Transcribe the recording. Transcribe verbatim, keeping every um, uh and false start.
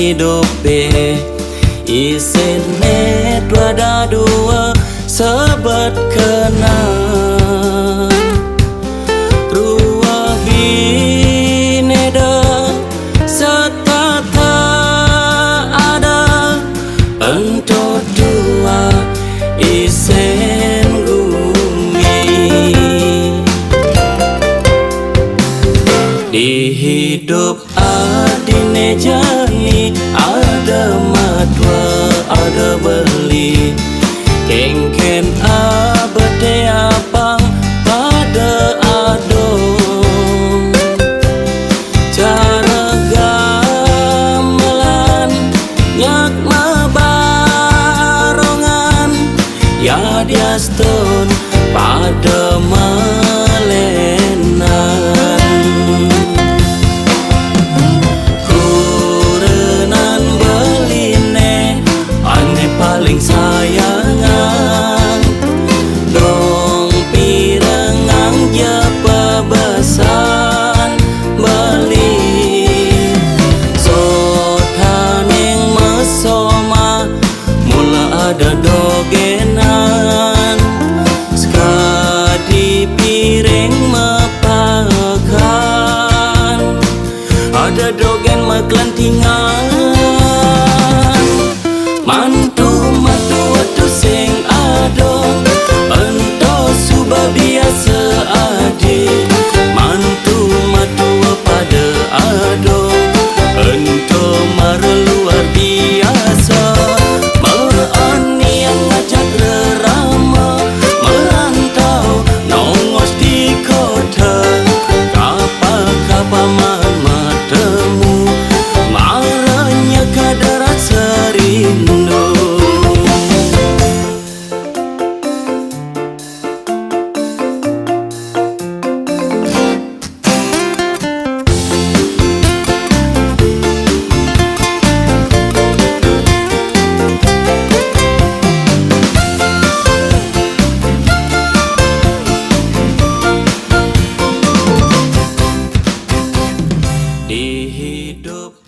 Hidup e, isen ne dua dadua sebet kena. Rua bine da setata ada, ento dua isen gumi. Di hidup adine jani ada matua, ada beli. Kengken abate apang pada adong. Cara gamelan nyak mabarongan, ya diaston pada malenan. Kurenan beline ane paling sayangan, dong pirengang ja pabesan beli. Sotaneng mesoma mula ada dogenan, sekadi pireng mepakan. Ada dogen makelantingan. Mantu matua tusing adong, ento suba biasa adi. Mantu matua pada adong, ento mara luar biasa. Meaniang ngajak rerama, merantau nongos di kota. Kapa-kapa maan matemu, maranya kada rasa rindu. Di hidup